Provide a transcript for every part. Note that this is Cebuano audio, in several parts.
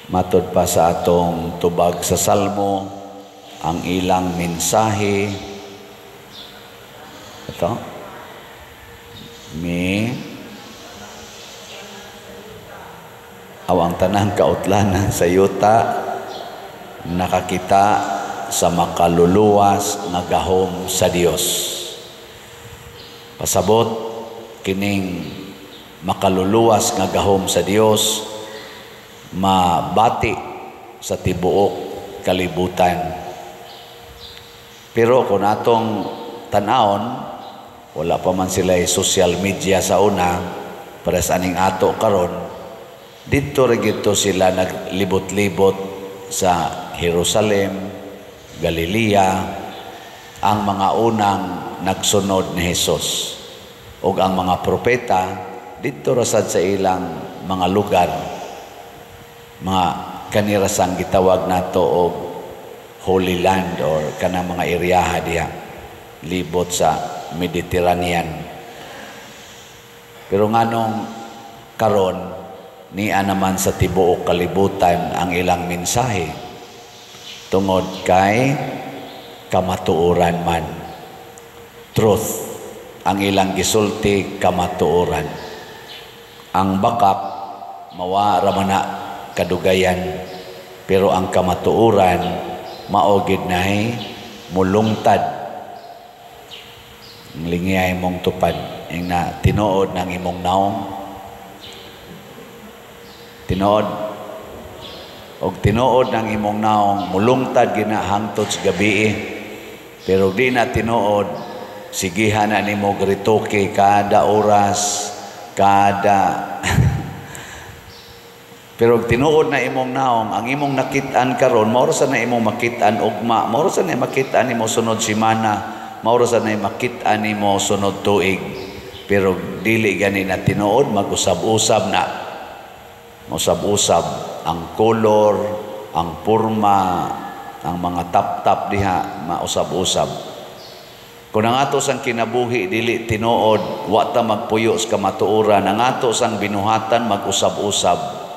Matod pa sa atong tubag sa Salmo, ang ilang mensahe ito mi aw ang tanang kautlanan sa yuta nakakita sa makaluluwas nga gahom sa Dios. Pasabot kining makaluluwas nga gahom sa Dios mabati sa tibuok kalibutan. Pero kung atong tan-awon, wala pa man sila social media sa una, para sa aning ato karon, didto ra gito sila naglibot-libot sa Jerusalem, Galilea, ang mga unang nagsunod ni Jesus. Ug ang mga propeta didto ra sad sa ilang mga lugar, mga kanirasang gitawag nato og Holy Land or kanang mga eryaha diha libot sa Mediterranean. Pero nganong karon niya naman sa tibuok kalibutan ang ilang mensahe? Tungod kay kamatuoran man. Truth ang ilang gisulti, kamatuoran. Ang bakak mawa ra man na kadugayan, pero ang kamatuoran mao gid nay mulungtad. Lingiyay mong tupad ing na tinuod ng imong naong, tinuod og tinuod ng imong naong, mulungtad gina hangtod sa gabi. Pero di na tinuod, sigihan na nimo retoke kada oras, kada. Pero og tinuod na imong naong, ang imong nakit-an karon mao ra sa na imong makit-an ugma, mao ra sa na makit-an nimo sunod semana, mao ra sa na makit-an nimo sunod tuig. Pero dili gani na tinuod, mag-usab-usab na. Usab-usab ang kolor, ang porma, ang mga tap-tap diha mausab-usab. Kung ang ato sang kinabuhi dili tinuod, wa ta magpuyo sa kamatuoran, ang ato sang binuhatan mag-usab-usab.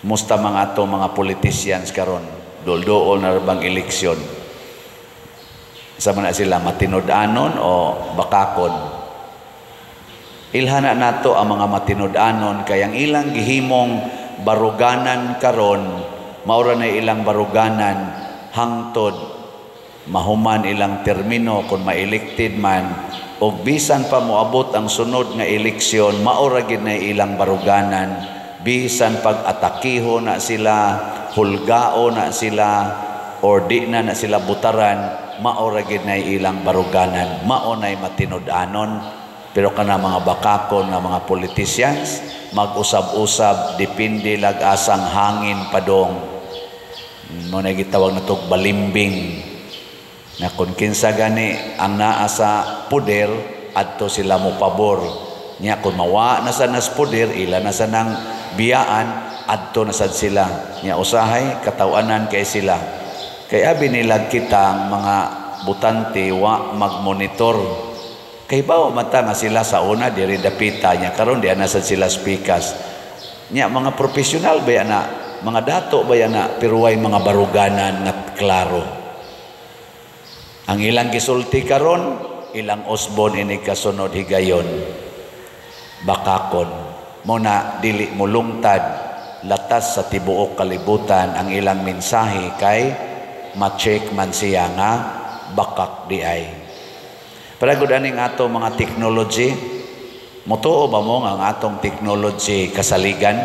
Musta mga ato mga politicians karon, dulduol na bang eleksyon. Sa man na sila, matinud-anon o bakakon? Ilhana nato ang mga matinud-anon kay ang ilang gihimong baruganan karon, maura na ilang baruganan hangtod mahuman ilang termino kung ma-elected man, og bisan pa moabot ang sunod nga eleksyon, maura gid na ilang baruganan. Bisan pag atakiho na sila, hulgao na sila, or di na na sila butaran, maura gid na ilang baruganan. Mao nay matinud-anon. Pero kana mga bakakon nga mga politicians, mag-usab-usab, depende lag asang hangin padong. Mo na gitawag na tog balimbing, na kung kinsa gani ang naa sa poder, adto sila mo pabor. Nya kung mawa na sa nas poder, ila na sa nang biyaan, adto na sad sila. Nya usahay katawanan kay sila. Kay abi nila kitang mga butante wa magmonitor. Kay bawa mata nga sila sa una diri dapita, nya karon di na sad sila speakers. Nya mga profesional ba na, mga dato ba na, pero way mga baruganan nga klaro. Ang ilang gisulti karon, ilang usbon ini kasunod higayon. Bakakon. Muna dili mulungtad latas sa tibuok kalibutan ang ilang mensahe kay ma-check man siya nga bakak di ay. Paragod aning ato mga technology, mutuo ba mo nga ang atong technology kasaligan?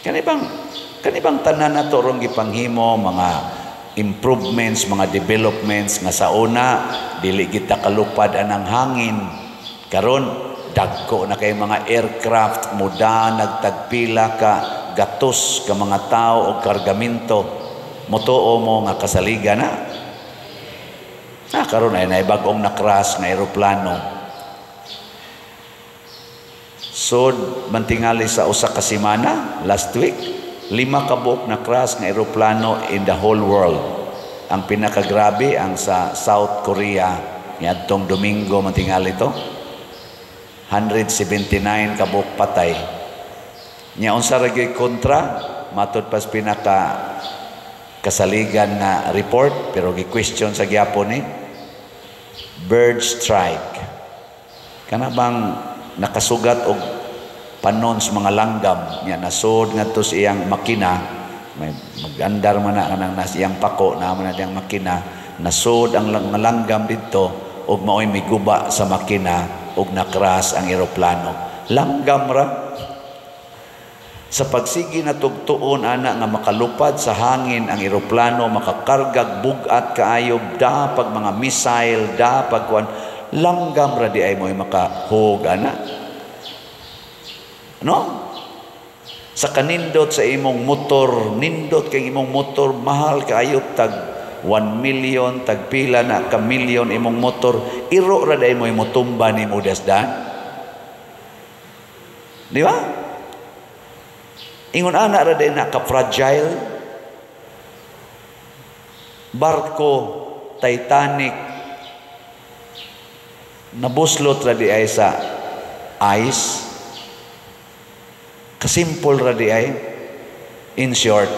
Kanibang tanan nato rong gipanghimo, mga improvements, mga developments nga sa una dili kita kalupad anang hangin. Karon dagko na kay mga aircraft, muda nagtagpila ka gatos ka mga tao o kargamento. Mutuo mo nga kasaligan na? Na karon ay naibag-ong na-crash nga eroplano. So mantingali sa usa ka semana last week, 5 ka buok na crash nga eroplano in the whole world. Ang pinakagrabe ang sa South Korea niadtong Domingo mantingali to. 179 ka buok patay. Nya unsa ra gyud kontra matud pas pinaka kasaligan nga report, pero gi-question sa gyapon ni bird strike, kana bang nakasugat og panon sa mga langgam, nya nasod ngadto sa iyang makina. May magandar man na kanang nas iyang pako na man na diyang makina, nasod ang mga langgam didto ug maoy miguba sa makina ug na-crash ang eroplano. Langgam ra. Sa pagsigi na tugtuon ana nga makalupad sa hangin ang eroplano, makakargag bug-at kaayo, dapag mga missile, dapag kuan, langgam ra di ay mo makahug ana, no? Sa kanindot sa imong motor, nindot kay imong motor, mahal kaayo, tag 1 million, tag pila na ka milyon imong motor, iro ra day mo motumba nimo dasdan, di ba? Ingon ana ra day na ka fragile. Barko Titanic, nabuslot ra di ay sa ice. Kasimple ra di ay. In short,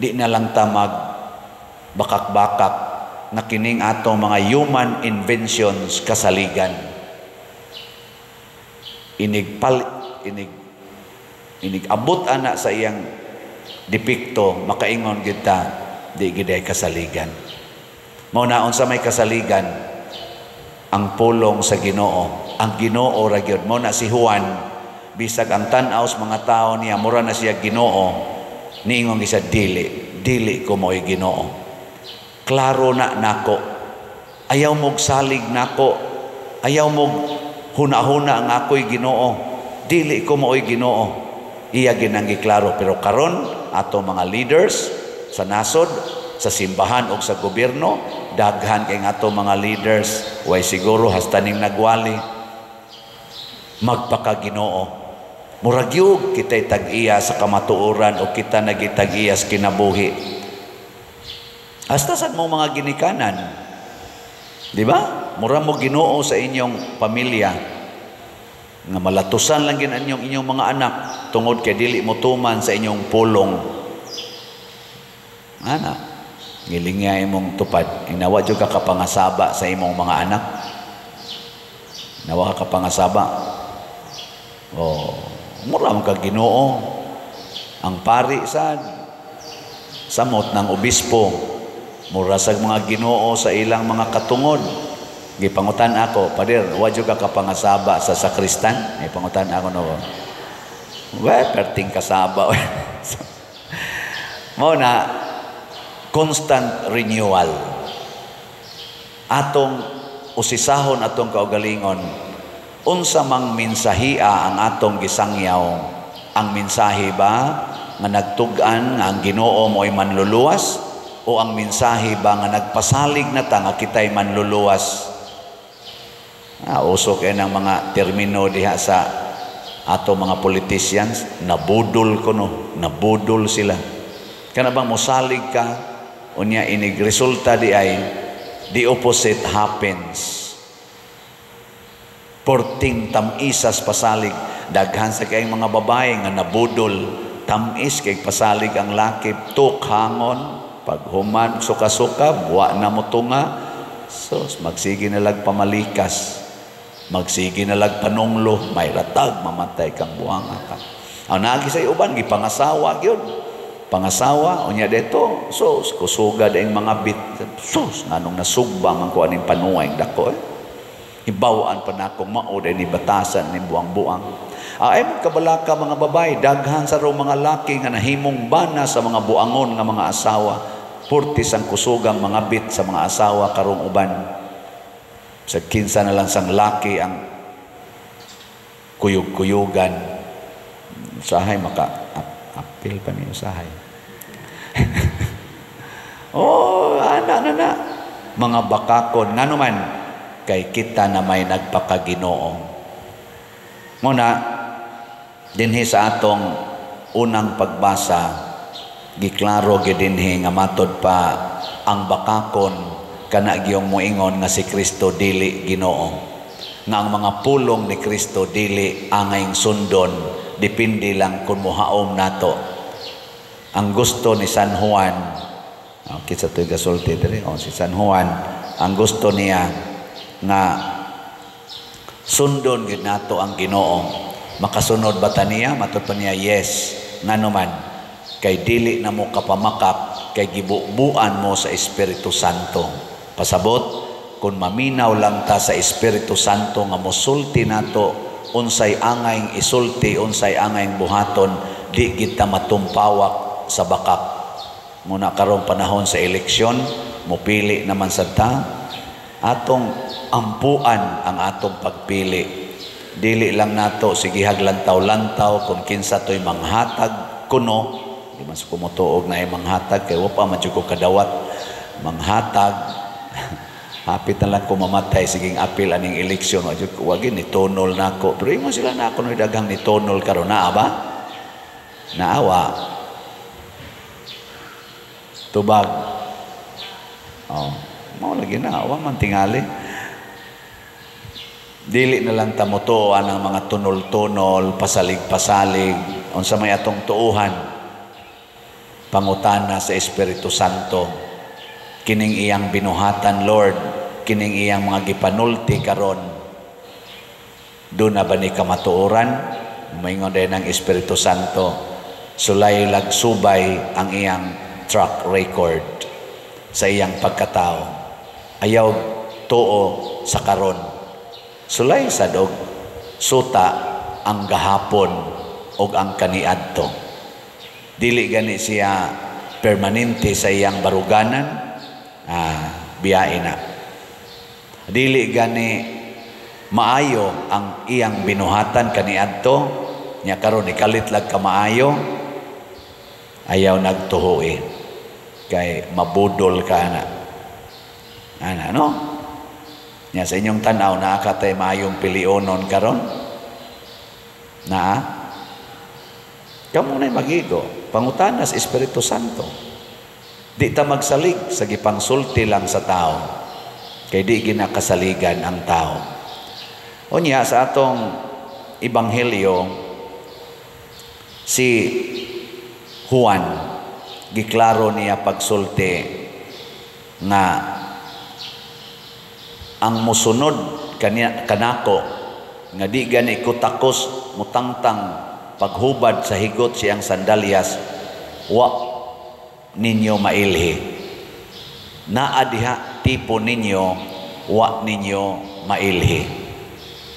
di na lang ta mag bakak-bakak na kining atong mga human inventions kasaligan. Inig pal inig inig abot ana sa iyang depekto, makaingon kita di gid kasaligan. Mao na, unsa may kasaligan? Ang pulong sa Ginoo. Ang Ginoo ra gyud. Mao na si Juan, bisag ang tan-aw sa mga tao niya mura na siya Ginoo, niingon siya, "Dili, dili ko mo'y Ginoo. Klaro na nako. Ayaw mog salig nako. Ayaw mog huna-huna ang ako'y Ginoo. Dili ko mo'y Ginoo." Iya ginang giklaro. Pero karon ato mga leaders sa nasod, sa simbahan o sa gobyerno, daghan kay ato mga leaders way siguro hasta ning nagwali, magpakaginoo. Murag yug kita'y tag-iya sa kamatuoran o kita nagitag-iya sa kinabuhi. Hasta sad mo mga ginikanan. Di ba? Mura mo Ginoo sa inyong pamilya. Nga malatusan lang gin inyong inyong mga anak tungod kay dili mo tuman sa inyong pulong. Ana, ngilingya imong tupad. Inawa jud ka kapangasaba sa imong mga anak. Nawa ka kapangasaba. Oh, mura man ka Ginoo. Ang pari sad samot ng obispo, mura sa mga Ginoo sa ilang mga katungod. Gipangutan ako, "Pader, wa jud ka kapangasaba sa sakristan?" Gipangutan ako, no. We, perting kasaba. Mao na constant renewal. Atong usisahon atong kaugalingon, unsa mang mensahia ang atong gisangyaw? Ang mensahe ba nga nagtug-an nga ang Ginoo mo'y manluluwas o ang mensahe ba nga nagpasalig na ta nga kita'y manluluwas? Ah, uso kay ng mga termino diha sa ato mga politicians, nabudol ko no, nabudol sila. Kana bang mosalig ka, unya inig resulta di ay the opposite happens. Porting tam-isas pasalig, daghan sa kayong mga babae nga nabudol, tamis kay pasalig ang laki, tukhangon, paghuman suka-suka, wa na mo tunga, so magsige na lag pamalikas. Magsige na lag panunglo, may ratag, mamatay kang buanga ka. Ang naagi sa uban, gipangasawa gyud. Pangasawa, unya dito, sus, kusuga ang mga bit. Sus, nganong nasugba man ko aning panuay dako eh. Hibawaan pa na akong mao ni batasan ni buang-buang. Ay magkabalaka mga babae, daghan sa raw mga laki nga nahimong bana sa mga buangon nga mga asawa. Purtis ang kusugang mga bit sa mga asawa karong uban. Sa kinsa na lang sang laki ang kuyog-kuyugan. Usahay maka apil pa ni usahay. Oh, ana na na. Mga bakakon ngano man kay kita na may nagpakaginoo. Muna dinhi sa atong unang pagbasa, giklaro gyud dinhi nga matod pa ang bakakon kana giyong moingon nga si Kristo dili Ginoo, nga ang mga pulong ni Kristo dili angayng sundon. Depende lang kung muhaom nato. Ang gusto ni San Juan, oh, kinsa to'y gasulti diri? Oh, si San Juan, ang gusto niya nga sundon gid nato ang Ginoo. Makasunod ba ta niya? Matud pa niya, yes. Ngano man? Kay dili na mo kapamakak, kay gibubuan mo sa Espiritu Santo. Pasabot, kung maminaw lang ta sa Espiritu Santo nga mosulti nato unsay angayng isulti, unsay angayng buhaton, di kita matumpawak sa bakak. Muna karong panahon sa eleksyon, mupili naman sa ta, atong ampuan ang atong pagpili. Dili lang nato sigihag lantaw-lantaw kung kinsa to'y manghatag kuno. Di man sa kumutuog na ay manghatag kay wa pa man jud ko kadawat manghatag. Hapit na lang ko mamatay, siging apil aning eleksyon, wa jud ko wagi ni tunol nako. Pero ingon sila na ako daghang ni tunol karon, naa ba? Naawa. Tubag. Oh, mao lagi na, wa man tingali. Dili na lang ta motuoan ang mga tunol-tunol, pasalig-pasalig, unsa may atong tuuhan. Pangutana sa Espiritu Santo, kining iyang binuhatan, Lord, kining iyang mga gipanulti karon, doon na ba ni kamatuoran? Maingon din ang Espiritu Santo, sulay lagsubay ang iyang track record sa iyang pagkatao. Ayaw tuo sa karon. Sulay sa dog suta ang gahapon og ang kaniadto. Dili gani siya permanente sa iyang baruganan, biyae na. Dili gani maayo ang iyang binuhatan kaniadto, nya karon ikalit lag ka maayo, ayaw nagtuhoi kay mabudol ka na. Ana, no? Nya sa inyong tan-aw, naa ka tay maayong pilionon karon? Naa? Kamo na'y magigo. Pangutana sa Espiritu Santo. Di ta magsalig sa gipangsulti lang sa tao. Kay di ginakasaligan ang tao. Unya sa atong ebanghelyo, si Juan giklaro niya pagsulti nga ang musunod kaniya kanako nga di gani ko takos mutangtang paghubad sa higot siyang sandalyas, wa ninyo mailhi. Naa diha tipo ninyo, wa ninyo mailhi.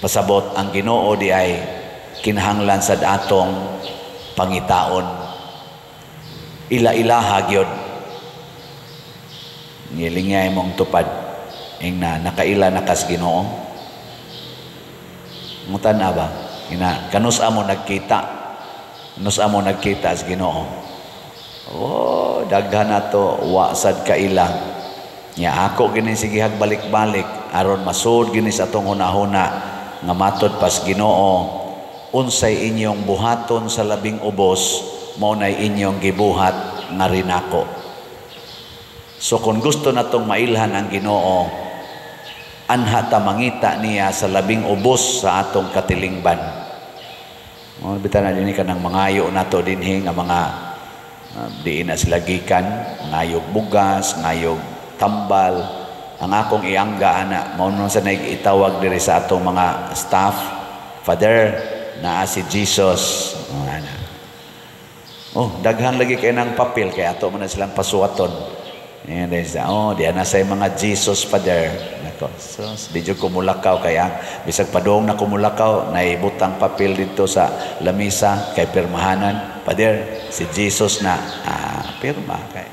Pasabot, ang Ginoo di ay kinahanglan sad atong pangitaon. Ila-ilaha gyud. Ngilingay mong tupad ing na nakaila na kas Ginoo. Ngutan na ba? Ina kanus amo nagkita. Kanus amo nagkita sa Ginoo. Oh, daghan nato wa sad kaila. Nya ako gini sigihag balik-balik aron masud gini sa atong hunahuna nga matod pas Ginoo, unsay inyong buhaton sa labing ubos mao nay inyong gibuhat nga rinako. So kung gusto natong mailhan ang Ginoo, anha ta mangita niya sa labing ubos sa atong katilingban. Mo bitan na dinhi kanang mangayo nato dinhi nga mga diin na sila gikan, ngayog bugas, ngayog tambal. Ang akong iangga ana, mao nun sa itawag diri sa atong mga staff, "Father, naa si Jesus." Oh, ana. Oh, daghan lagi kay nang papel kay ato man na silang pasuwaton. Ayan, dahil sa, oh, di na sa mga Jesus, Father. Nako, so, di jud kumulakaw kay ang bisag padung na kumulakaw, naibutang papel dito sa lamisa kay pirmahanan. "Father, si Jesus na." Ah, pirma kay.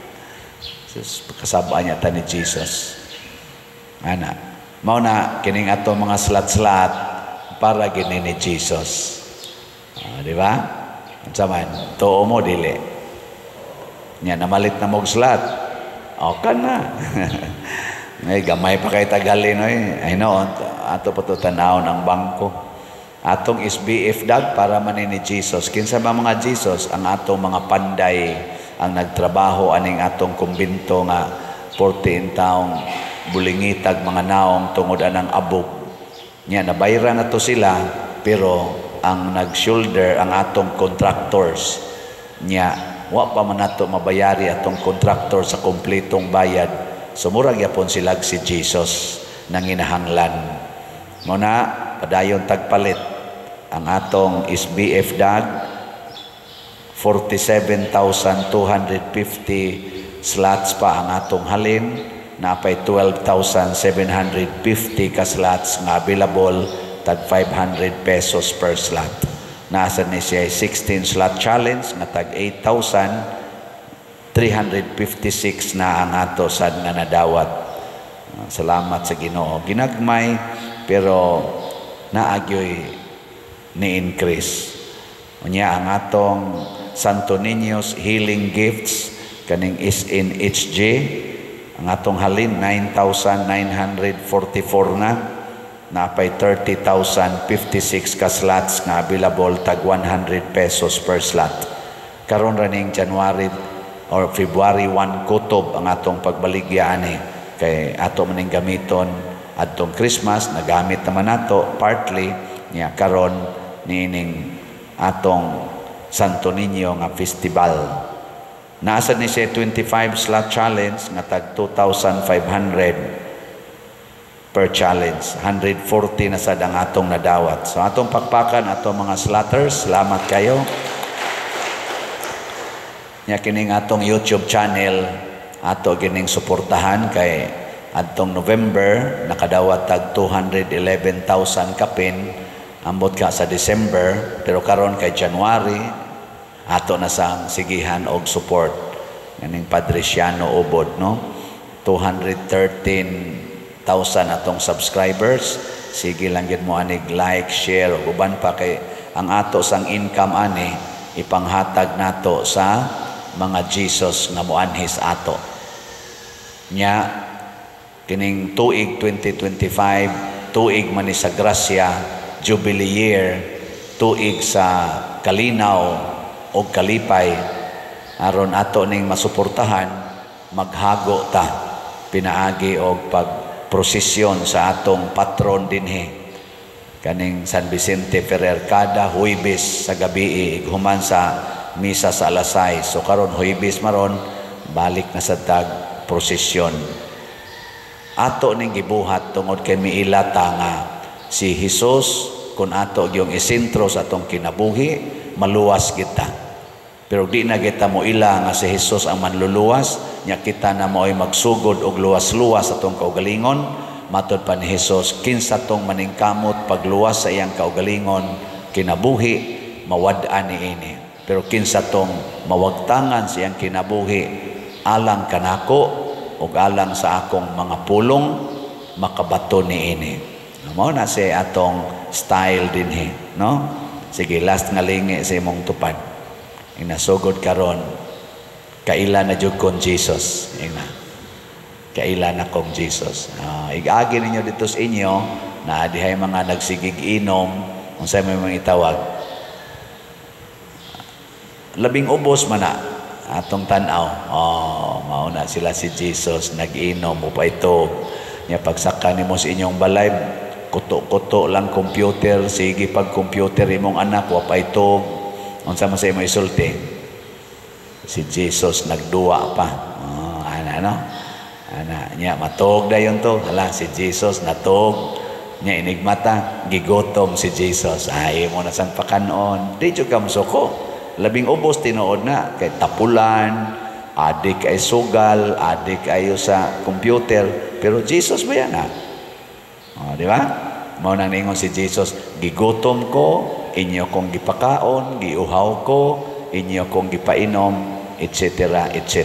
Jesus, kasabaan niya ta ni Jesus. Ana, mao na kining ato mga slat-slat para gini ni Jesus. Ah, di ba? Unsa man, tuo mo dili. Nya namalit na mog slat. Okay na. Ngay gamay pa kay tagalin oy. Ay no, ato pa to tan-awon ang bangko. Atong SBF dag para man ni Jesus. Kinsa ba mga Jesus? Ang atong mga panday ang nagtrabaho aning atong kumbinto nga 14 taong bulingitag mga naong tungod anang abog. Nya nabayra na to sila pero Ang nag-shoulder ang atong contractors. Nya wa pa man nato mabayari atong contractor sa kompletong bayad. So murag yapon sila si Jesus nanginahanglan. Mao na padayon tagpalit. Ang atong SBF dag, 47,250 slots pa ang atong halin, napay 12,750 ka slots nga available, tag 500 pesos per slot. Nasa ni siya 16 slot challenge nga tag 8,356 na ang ato sad nga nadawat. Salamat sa Ginoo. Ginagmay, pero naagyoy ni increase. Unya ang atong Santo Niño's Healing Gifts, kaning SNHG, ang atong halin 9,944 na, napay 30,056 ka slots nga available, tag 100 pesos per slot. Karon raning January or February 1 kutob ang atong pagbaligya ani, kay ato maning gamiton adtong Christmas, nagamit naman nato partly niya karon niining atong Santo Niño nga festival. Nasa ni siya 25 slot challenge nga tag 2,500 per challenge. 140 na sad ang atong nadawat. So atong pakpakan atong mga slotters, salamat kayo. Nya kining atong YouTube channel, ato gining suportahan kay adtong November nakadawat tag 211,000 kapin, ambot ka sa December, pero karon kay January, ato na sang sigihan og support kaning Padriciano Ubod, no? 213,000 atong subscribers. Sige lang gid mo anig like, share ug uban pa, kay ang ato sang income ani ipanghatag nato sa mga Jesus nga moanhis ato. Nya kining tuig 2025, tuig man ni sa grasya, Jubilee year, tuig sa kalinaw og kalipay. Aron ato ning masuportahan, maghago ta pinaagi og pagprosesyon sa atong patron dinhi, kaning San Vicente Ferrer, kada Huwebes sa gabi human sa misa sa alas 6. So karon Huwebes maron, balik na sa tag prosesyon. Ato ning gibuhat tungod kay miila ta nga si Hesus, kung ato gyung isentro sa atong kinabuhi, maluwas kita. Pero di na kita mo ila nga si Hesus ang manluluwas, nya kita na mo'y magsugod og luwas-luwas atong kaugalingon. Matod pa ni Hesus, kinsa tong maningkamot pagluwas sa iyang kaugalingon kinabuhi, mawad-an niini. Pero kinsa tong mawagtangan sa iyang kinabuhi alang kanako ug alang sa akong mga pulong, makabato niini. Mao na si atong style dinhi, no? Sige, last nga lingi sa imong tupad. Inasugod karon, kaila na jud kon Jesus. Ina. Kaila na kong Jesus. Igagi ninyo dito sa inyo na dihay mga nagsigig inom, unsay may mga itawag. Labing ubos man na atong tan-aw. Oh, mao na sila si Jesus nag-inom mo pa ito. Nya pagsaka nimo sa inyong balay, kuto-kuto lang computer, sige pag computer imong anak wa pa ito. Unsa man sa imo isulti? Si Jesus nagduwa pa. Oh, ana, no? Ana nya matog dayon to. Hala, si Jesus natog. Nya inigmata, gigotom si Jesus. Ay mo na sang pakanon. Di jud ka mosuko. Labing ubos tinuod na kay tapulan, adik ay sugal, adik ayo sa computer, pero Jesus ba yan ha? Oh, di ba? Mao nang ningon si Jesus, gigutom ko, inyo kong gipakaon, giuhaw ko, inyo kong gipainom, etc., etc.